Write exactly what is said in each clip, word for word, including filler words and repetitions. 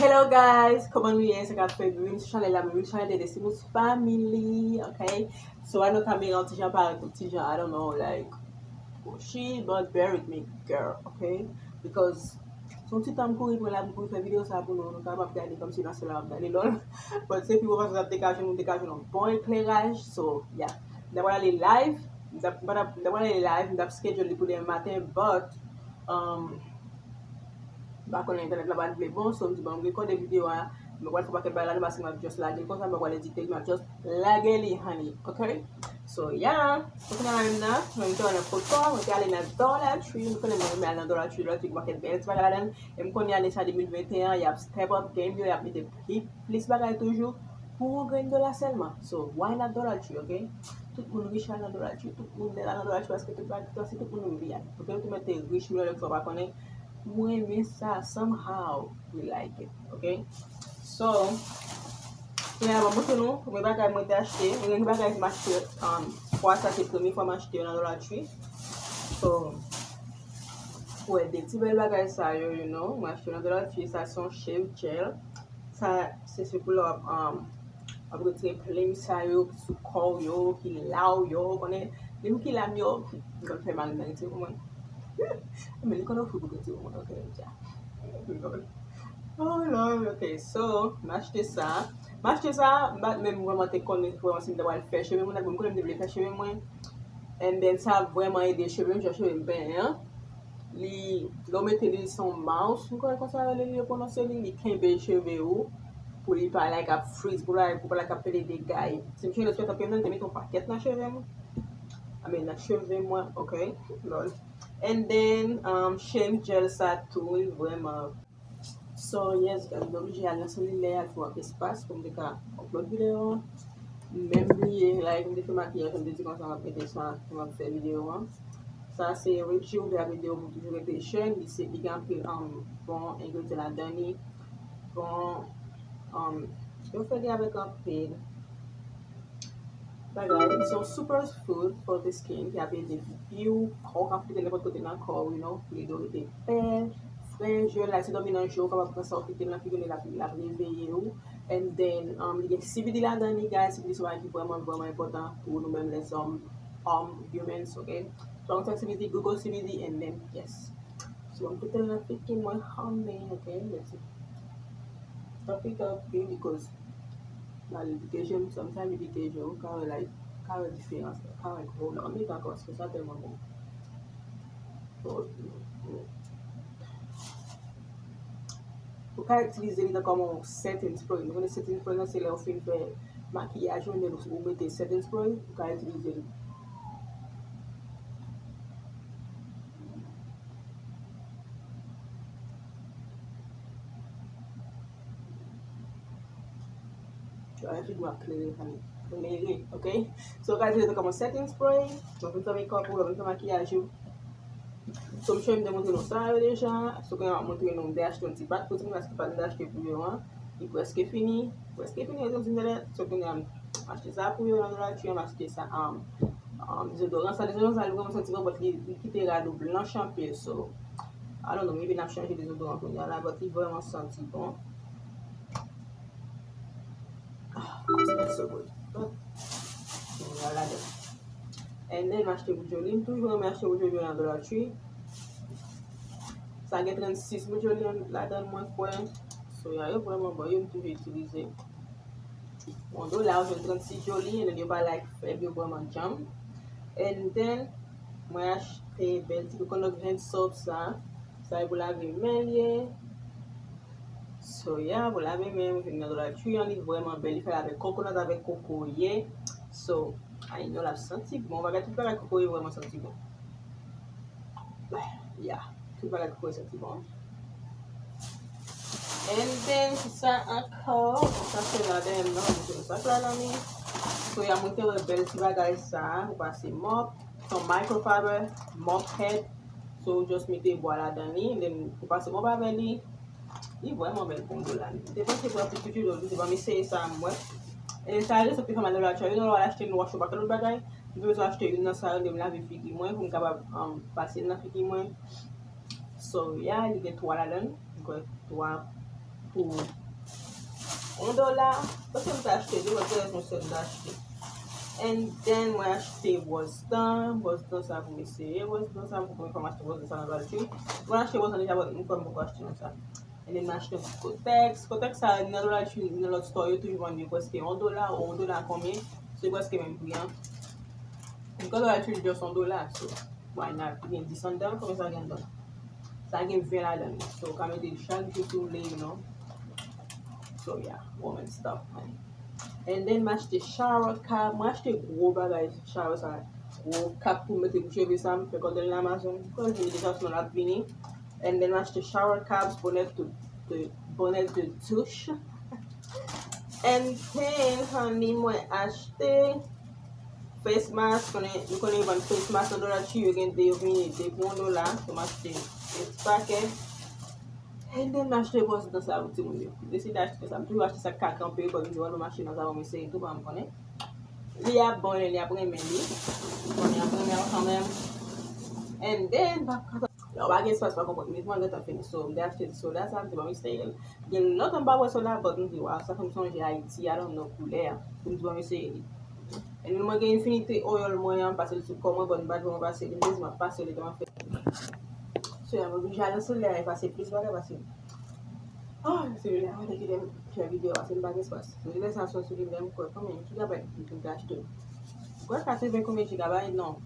Hello guys, kòman nou ye? Sa k ap fèt? Bienvenue sou chanèl la, bienvenue sou chanèl de Desimus Family, ok? So, I know kamera an ti jan parèt, ti jan, I don't know, like, she, but bear with me, girl, ok? Because se yon ti tan m kouri pran la, m kouri fè videyo sa pou nou, nou kapab gade kòmsi nan sèl la m ap gade lòl. But se pi bon fason n ap degaje, nou degaje yon bon ekleraj, so, yeah. M ta pral ale live, m ta, m ta, m ta pral ale live, m t ap schedule li pou demen maten, but, um, m pa konnen entènèt la pa t vle bon, so m di bon, m rekòde videyo a, mwen pral fè yon pakèt bagay ladan paske m ap just lage l konsa, m pa pral edite l, m ap just lage li, honey, ok? So, yeah, so kounye a la menm nan, mwen te wè nan foto, mwen te ale nan Dollar Tree, nou konnen mwen renmen al nan Dollar Tree, Dollar Tree gen pakèt bèl ti bagay ladan l, e m konnen ane sa de mil venteyen an, y ap step up game yo, y ap mete pli, plis bagay toujou, pou yon grenn dola sèlman. So, why not Dollar Tree, ok? Tout moun rich al nan Dollar Tree, tout moun bèl al nan Dollar Tree, paske tout bagay, paske tout moun vle al, ok? Ou te mèt te rich, milyonè, sa w pa konnen, ou renmen sa, somehow, you like it, ok? So, kounye a, m ap montre nou premye bagay mwen te achte. Mwen gen bagay m achte, um, fwa sa se premye fwa m achte yo nan Dollar Tree. So, ou wè de ti bèl bagay sa yo, you know, mwen achte yo nan Dollar Tree, sa se yon shave gel. Sa, se, se pou lè w ap, um, w ap retire plim sa yo ki sou kò w yo, ki la w yo, ou konnen, plim ki la m yo, m konn fè mal nan retire pou mwen. Men li konn ofri pou retire pou mwen, ok, dja. Oh Lord, ok, so, m achte sa. M achte sa, m pa t menm vrèman te konnen vrèman si m ta pral fè cheve mwen, m konnen m te vle fè cheve mwen. And then sa vrèman ede cheve m, jan cheve m benyen an. Li, lè w mete li, se yon mouse, m kwè konsa yo rele li, yo pwononse li, li kenbe cheve ou pou li pa like ap frizz, pou la, pou pa like ap fè li degay. Si m cheve sou etape nan, te mete yon pakèt nan cheve m. I mean, nan cheve mwen, ok. Lòl. And then, um, shave gel sa tou, li vrèman. So, yes, guys, mwen oblije al nan selilè, al fè yon espas pou m te ka upload videyo an. M menm bliye, like, m te fè makiyaj, m te di konsa m ap mete sa, m ap fè videyo an. Sa se Rejuve, gade videyo pou toujou rete jèn, li se, li gen anpil, um, bon engredyan ladan li. Bon, um, yo fè li avèk anpil bagay. It's a super food for the skin ki ap ede pipi w, kò w ka frote nenpòt kote nan kò w, you know, pou ede w rete bèl, frèch, jèn, like, si w dòmi nan je w, ou kapab pran sa w frote nan figi w, l ap, l ap reveye w. And then, um, li gen C B D ladan li, guys. C B D se yon bagay ki vrèman, vrèman enpòtan pou nou menm lèzòm, um, humans, ok? So, I'm talking C B D, Google C B D, and then, yes. So, m te tèlman fiki mwen, honey, ok? Let's see. Don't pick up, because Ba li pike je m, sometimes li pike je w, ou ka wè, like, ou ka wè diferans la, ou ka wè gwo la. Ann mete ankò, paske sa tèlman bon. Bon, ou ka itilize li tankou yon setting spray. Nou konnen setting spray lan, se lè ou fin fè makiyaj ou, then ou mete setting spray, ou ka itilize li. Travay figi w ap klere, honey. Klere, ok? So, guys, se te kòman setting spray. Lè w fin fè makeup ou, lè w fin fè makiyaj ou. So, m cheri m te montre nou sa yo deja. So, kounye a m ap montre nou, m te achte yon ti bag pou timoun, paske pa t m te achte pou yo an. Li prèske fini. Prèske fini, yo te di m talè. So, kounye a m achte sa pou yo nan Dollar Tree, m achte sa, um, um, dezodoran. Sa, dezodoran sa, li vrèman santi bon, but li, li kite rad ou blanch anpil, so, I don't know, maybe n ap chanje dezodoran kounye a la, but li vrèman santi bon. Ah, it smells so good. Kounye a ladan. And then, m achte Bujoli. M toujou renmen achte Bujoli nan Dollar Tree. Sa gen trannsis Bujoli ladan l, mwen kwè. So, ya, yo vrèman bon, yo m toujou itilize. Yon dola, ou jwenn trannsis Joli, and then yo pa like fèb, yo vrèman djanm. And then, mwen achte bèl ti coconut hand soap sa. Sa e pou lave men l ye. So, yeah, pou lave men, mwen jwenn nan Dollar Tree an, li vrèman bèl. Li fèt avèk coconut, avèk kokoye. So, I know l ap santi bon. Bagay, tout bagay kokoye vrèman santi bon. Yeah, tout bagay kokoye santi bon. And then, ki sa ankò? Sa se la dèyè m nan, mwen te sa la nan mi. So, ya mwen te wè bèl ti bagay sa, ou pase mòp, son microfiber, mop head. So, ou just mete bwa ladan li, and then ou pase mòp avè li. Li vrèman bèl pou yon dola. M te panse pou yon ti dola, m te ban m eseye sa, m wè. And then, sa rezon ki fè m al nan Dollar Tree, you know, lè w al achte yon wash ou pa gen lòt bagay. M te bezwen achte youn nan sa yo, then m lave figi mwen, pou m kapab, um, pase l nan figi mwen. So, yeah, li gen twa ladan l. Li gen twa, pou yon dola. Paske m te achte de, mwen te yon sèl m te achte. And then, mwen achte bwòs dan. Bwòs dan sa pou m eseye. Bwòs dan sa pou premye fwa m achte bwòs dan sa nan Dollar Tree. Mwen achte bwòs dan deja, but m kwè m poko achte nan sa. And then, mwen achte Kotex. Kotex sa, nan Dollar Tree, nan lòt store, yo toujou vann yo prèske yon dola, ou yon dola konbyen. Se prèske menm pri an. Yon dola, tu just yon dola. So, why not? Gen dis anndan, konbyen sa gen anndan? Sa gen ven ladan li. So, ou ka mete l chak jou si w vle, you know. So, yeah, woman stuff, man. And then, m achte shower cap. Mwen achte gwo bagay shower sa. Gwo cap pou mete pou cheve sa. M fè kòdèl nan Amazon. Kòm m di deja, sinon l ap vini. And then, m achte shower caps, bonnet de, de, bonnet de douche. And then, honey, mwen achte face mask. Konnen, nou konnen yo vann face mask nan Dollar Tree, yo gen de, yo vini de pou yon dola. So, m achte six paket. And then, m achte bwòs dan sa pou timoun yo. M deside achte sa. M toujou achte sa k ka kanpe, kòm m di w, m achte nan sa, m eseye tou, pa m konnen. Li ap bon, li ap renmen li. Bon, li ap renmen l kanmenm. And then, pa Lè w pa gen espas, pa konprann. Met mwen gentan fini. So, m te achte ti soda sa, m te ban m eseye l. Gen lontan m pa wè soda, but m di, waw, sa fè m sonje Ayiti, I don't know, koulè a. M di, ban m eseye li. And mwen gen Infinity Oil mwen an, m pase l sou kò mwen, but m pa t vrèman pase li. M te di, m ap pase li, m ap fè. So, ya, mwen oblije al nan solèy, pase plis bagay, pase. Ah, se lè a, te kite m fè videyo a, se m pa gen espas. Se lè sa soti li menm, kwè konbyen gigabyte m te achte. Kwè katreven konbyen gigabyte, non.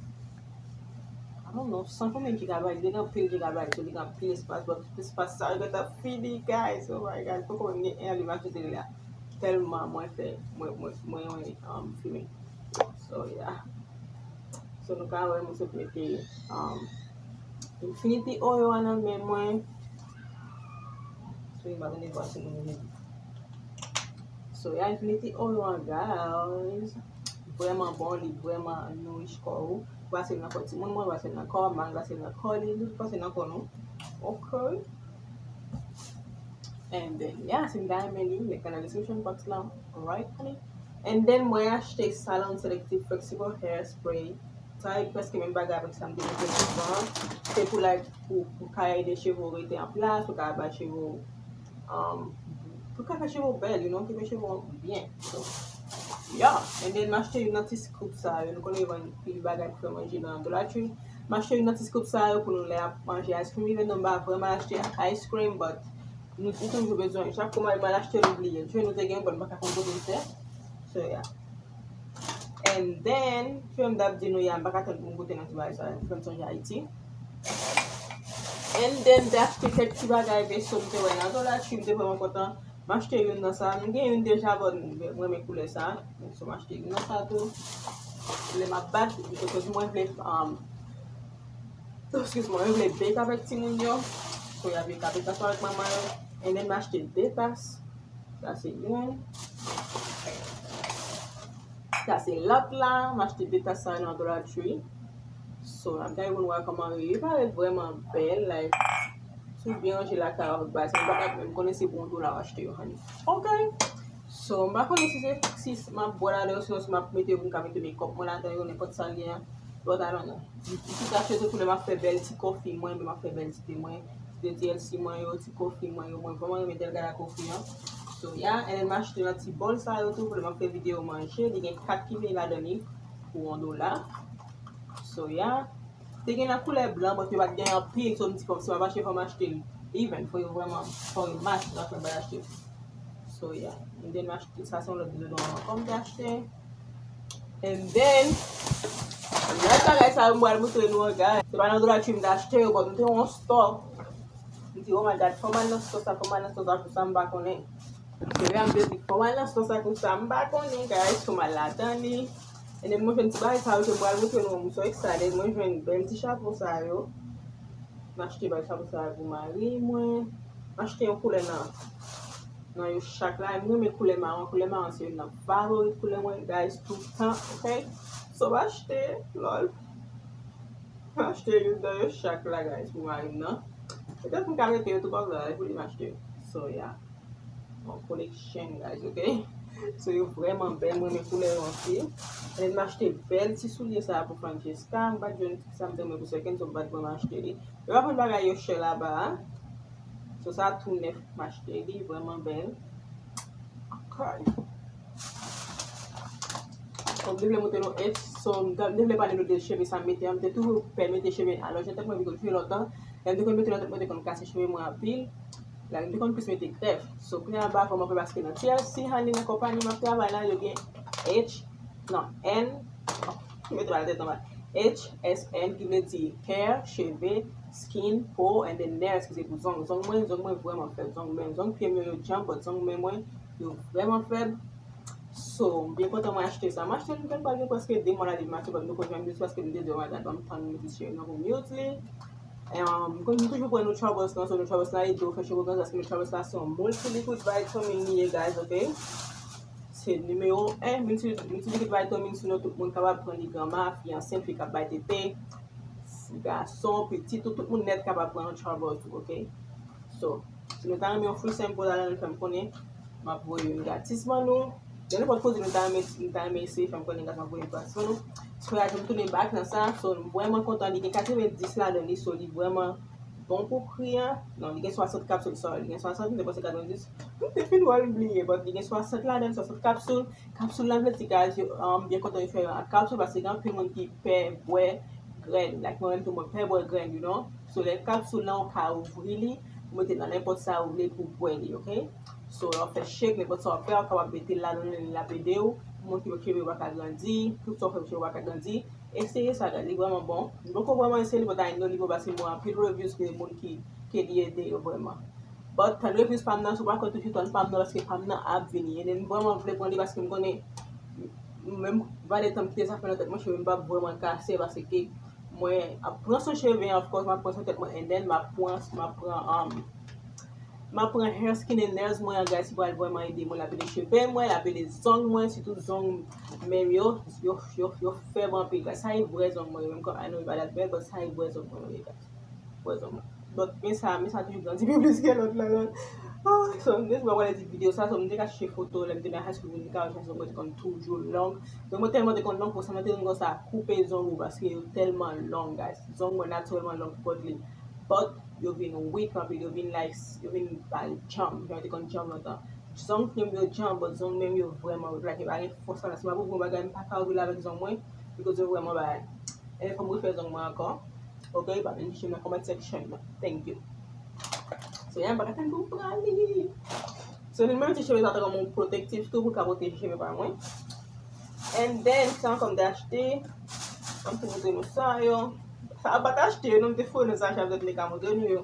I don't know, san konbyen gigabyte, li gen anpil gigabyte, so li gen anpil espas, but espas sa yo gentan fini, guys, oh my God, poko menm gen en alima sou tele a. Tèlman mwen fè, mwen, mwen, mwen, mwen, um, filme. So, yeah. So, nou ka wè, mwen sot mete, um, Infinity Oil an nan men mwen. So, m pa tande vwa timoun yo. So, yeah, Infinity Oil an, guys. Vrèman bon, li vrèman nourish kò ou. Pase l nan kò timoun mwen, pase l nan kò m, m pase l nan kò li, nou tout pase l nan kò nou. Ok. And then, yeah, si m ta renmen li, m met nan description box la. Alright, honey. And then, mwen achte Salon Selective Flexible Hair Spray. Sa e prèske menm bagay avèk sa m te montre nou an. Se pou, like, pou, pou ka ede cheve w rete an plas, pou ka bay cheve w, um, pou ka fè cheve w bèl, you know, ki fè cheve w byen. So, yeah. And then, m achte youn nan ti scoop sa yo. Nou konnen yo vann pil bagay pou fè manje nan Dollar Tree. M achte youn nan ti scoop sa yo pou nou lè ap manje ice cream, even though m pa vrèman achte ice cream, but nou, nou toujou bezwen. Chak kou m al, m al achte, nou bliye l. Jwe nou te gen, but m pa ka konn kote l fè. So, yeah. And then, jan m t ap di nou, ya, m pa ka tann pou m goute nan ti bagay sa yo, pou fè m sonje Ayiti. And then, m te achte kèk ti bagay veso m te wè nan Dollar Tree, m te vrèman kontan. M achte youn nan sa. M gen youn deja, but m renmen koulè sa. So, m achte youn nan sa tou. Lè m ap bat, because mwen vle, um, excuse mwen, mwen vle bake avèk timoun yo. So, y ap bake avèk manman yo. And then, m achte de tas. Sa se youn. Sa se lòt la. M achte de tas sa nan Dollar Tree. So, n ap gade pou n wè kòman li ye. Li parèt vrèman bèl, like, si w byen ranje lakay ou avèk bagay sa, m pa ka menm konnen se pou yon dola w achte yo, honey. Ok. So, m pa konnen si se, si m ap bwè ladan yo, sinon si m ap mete yo pou m ka mete makeup mwen ladan yo, nenpòt sa l ye a. But I don't know. M, m tout achte tou pou lè m ap fè bèl ti kòfi mwen, lè m ap fè bèl ti te mwen, ti te T L C mwen yo, ti kòfi mwen yo, mwen vrèman renmen Delgada kòfi an. So, yeah, and then m achte nan ti bòl sa yo tou pou lè m ap fè videyo manje. Li gen kat ki vini ladan li pou yon dola. So, yeah. Te gen nan koulè blan, but yo pa t gen anpil, so m di fò m, si m ap achte, fò m achte l even, fò yo vrèman, fò yo match, lè m achte. So, yeah. And then, m achte, sa se yon lòt dezodoran ankò m te achte. And then, lòt bagay sa yo m pral montre nou an, guys. Se pa nan Dollar Tree m te achte yo, but m te wè yon store. M di, oh my God, fò m al nan store sa, fò m al nan store sa, pou sa m pa konnen. Se lè m te di, fò m al nan store sa, pou sa m pa konnen, guys, fò m al ladan li. And then, mwen jwenn ti bagay sa yo ke m pral montre nou, m so excited. Mwen jwenn bèl ti chapo sa yo. M achte bèl chapo sa yo pou mari mwen. M achte yon koulè nan, nan yo chak la. M renmen koulè mawon. Koulè mawon se youn nan favorit koulè mwen, guys, tout tan, ok? So, m achte, lol. M achte youn nan yo chak la, guys, pou mari m nan. Petèt m ka rete yo tou, pa vle, pou li m achte yo. So, yeah. Bon, collection, guys, ok? So, yo vrèman bèl, mwen renmen koulè yo anpil. And then, m achte bèl ti soulye sa a pou Francesca. M pa t jwenn sa m te renmen pou Second, so m pa t vrèman achte li. Yo pa vann bagay yo chè laba a. So sa tou nèf m achte li, vrèman bèl. Ok. So m te vle montre nou H, so m te vle pale nou de cheve sa m mete an, m te toujou pè mete cheve alòje tèt mwen, bikòz cheve lontan, lè m te konn mete nan tèt mwen, te konn kase cheve mwen anpil. Like, m te konn plis mete grèf. So kounye a m pa vrèman pè paske nan T L C, honey, nan konpayi m ap travay la, yo gen H, non, N, m mete pale tèt anba. H S N, ki vle di hair, cheve, skin, po, and then nails, ki se pou zong. Zong mwen, zong mwen vrèman fèb. Zong men, zong pye m yo, yo djanm, but zong men mwen, yo vrèman fèb. So m byen kontan mwen achte sa. M achte l, m pa gen prèske de mwa la depi m achte, but m poko janm use paske m te di, oh my God, ban m tann m mete cheve nan pou m use li. Um, m toujou pran Nutrabuzz nan, so Nutrabuzz la ede w fè cheve w grandi paske Nutrabuzz la se yon multi liquid vitamin li ye, guys, ok? Se nimewo en multi, multi liquid vitamin, sinon tout moun kapab pran li, granma, fi ansent, fi k ap bay tete, gason, pitit, tout, tout moun nèt kapab pran Nutrabuzz tou, ok? So, si nou ta renmen yon free sample ladan l, fè m konnen, m ap voye youn gratis ban nou. Gen nenpòt koze nou ta renmen, nou ta renmen eseye, fè m konnen, guys, m ap voye youn gratis ban nou. So, ya, m tounen back nan sa, so, m vrèman kontan, li gen katrevenndis ladan li, so, li vrèman bon pou pri an. Non, li gen swasant kapsul, sorry, li gen swasant, m te panse katrevenndis. M te fin wè l, m bliye, but li gen swasant ladan, swasant kapsul. Kapsul la vle di, guys, yo, um, byen kontan yo fè yo ak kapsul, paske gen anpil moun ki pè bwè grenn. Like, mwen menm tou, mwen pè bwè grenn, you know. So, lè kapsul la, ou ka ouvri li, ou mete nan nenpòt sa ou vle pou bwè li, ok? So, lè w ap fè shake, nenpòt sa w ap fè, ou kapab mete l ladan l, l ap ede w. Pou moun ki cheve yo pa ka grandi, tout sa w fè pou cheve yo pa ka grandi. Eseye sa, guys, li vrèman bon. M poko vrèman eseye li, but I know li bon paske m wè anpil reviews de moun ki, ke li ede yo vrèman. But tann reviews pa m nan, si w pa kwè toujou tann pa m nan, paske pa m nan ap vini. And then m vrèman vle pran li paske m konnen, menm valè tan m kite sa fè nan tèt mwen, cheve m p ap vrèman kase, paske mwen ap pran swen cheve an, of course, m ap pran swen tèt mwen, and then m ap pran, m ap pran, um, m ap pran hair, skin and nails mwen an, guys, ki pral vrèman ede mwen, l ap ede cheve mwen, l ap ede zong mwen, sitou zong men m yo, yo, yo, yo fèb anpil, guys. Sa e vrè zong mwen yo, menm kan I know e pa dat bèl, but sa e vrè zong mwen yo ye, guys. Vrè zong mwen. But men sa, men sa toujou grandi pi plis ke lòt la, lòt. Ah, so, m te sou wè di videyo sa, so, m te ka chèche foto, lè m te nan high school, m te ka wè jan zong mwen te konn toujou long. Zong mwen tèlman te konn long, pou sa mwen te konn konsa, koupe zong ou, paske yo tèlman long, guys. Zong mwen natirèlman long pou kont li. But yo vin weak anpil, yo vin like, yo vin bay djanm, jan yo te konn djanm lontan. Zong pye m yo djanm, but zong men m yo vrèman weak, like, yo pa gen fòs andan. Si m ap ouvri yon bagay, m pa ka ouvri l avèk zong mwen, because yo vrèman bay. And fò m refè zong mwen ankò. Ok, pa vin jije m nan comment section nan. Thank you. So, yeah, m pa ka tann pou m pran li. So, li menm ti cheve sa tankou yon pwotektif tou pou ka pwoteje cheve pa mwen. And then, sa ankò m te achte. An m te montre nou sa yo. Sa a pa t achte yo, non, m te foure nan sachè avèk li ka montre nou yo.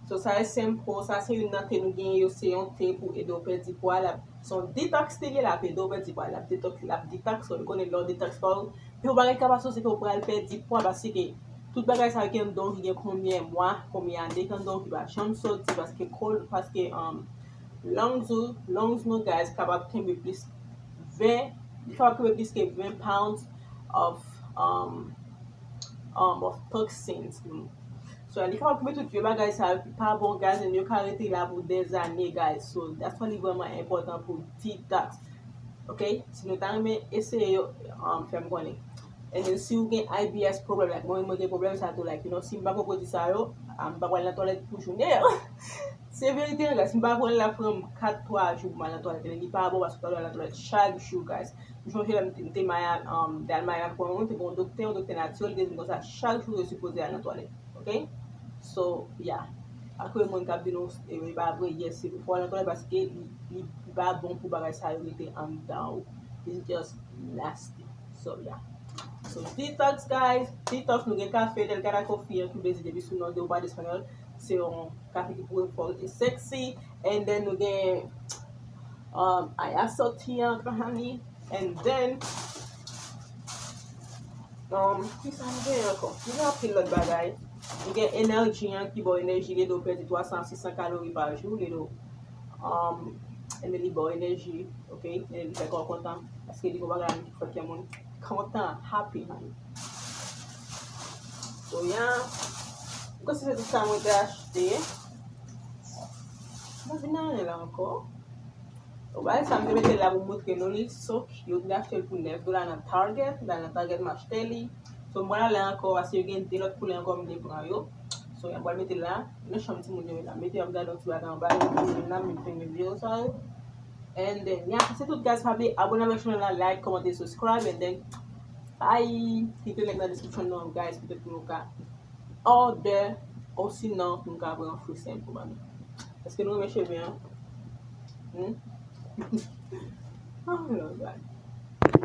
So, sa e sèm po, sa se youn nan te nou genyen yo, se yon te pou ede w pèdi pwa, l ap, se yon detox te ye, l ap ede w pèdi pwa, l ap detox, l ap detox, so, nou konnen lè w detox pa w, pi w bagay k ap asosye ke w pral pèdi pwa, paske tout bagay sa yo ki anndan w ki gen konbyen mwa, konbyen ane ki anndan w ki pa janm soti, paske kol, paske, um, lungs ou, lungs nou, guys, kapab kenbe plis ven, li kapab kenbe plis ke ven pounds of, um, um, of toxins. So, li kapab kenbe tout vye bagay sa yo ki pa bon, guys, and yo ka rete la pou dèzane, guys. So, that's why li vrèman enpòtan pou detox. Ok? Si nou ta renmen eseye yo, um, fè m konnen. And then, si w gen I B S problem, like, mwen, mwen gen problem sa tou, like, you know, si m pa pran pwodui sa yo, ah, m pa pral nan twalèt pou jounen an. Se verite an, guys, m pa pran l, l ap pran m kat, twa jou pou m al nan twalèt. And then, li pa bon paske w pral nan twalèt chak jou, guys. M chonje lè m te, m te Maya, um, te al Maya pou mwen, te gen yon doktè, yon doktè natirèl, li te di m konsa, chak jou, yo sipoze al nan twalèt. Ok? So, yeah. Akoz moun k ap di nou, e, e pa vre, yes, se fò w al nan twalèt paske li, li, li pa bon pou bagay sa yo rete anndan ou. It's just nasty. So, yeah. So, detox, guys. Detox, nou gen kafe, Delgada Coffee, an ki vle di depi sou non de ou pa de espanyòl, se yon kafe ki pou fè w rete sexy. And then, nou gen, um, Aya Soti an, Kahani. And then, um, ki sa m gen ankò? M gen anpil lòt bagay. M gen Energy an ki ba w enèji, li ede w pèdi twa san a sis san kalori pa jou, li ede w, um, and then li ba w enèji, ok? And then li fè kò w kontan, paske li gon bagay ki fè kè moun kontan, happy, honey. So, yeah. M panse se tout sa mwen te achte. Mwen vin nan anyen la ankò. Bon, bagay sa m te mete la pou montre nou li, so cute. M te achte l pou nèf dola nan Target, m t al nan Target m achte li. So, m pral ale ankò, paske yo gen de lòt koulè ankò m vle pran yo. So, y ap pral mete la, nan chanm timoun yo la. Mete y ap gade yon ti bagay anba yo, timoun la, m fin videyo sa yo. And then, yeah, se tout, guys, pa bliye abone avèk chanèl la, like, kòmante, subscribe, and then, bye. Kite link nan description nan, guys, petèt pou nou ka order, osinon, pou nou ka pran free sample ba nou. Èske nou renmen cheve an? Hmm? Oh, Lord God.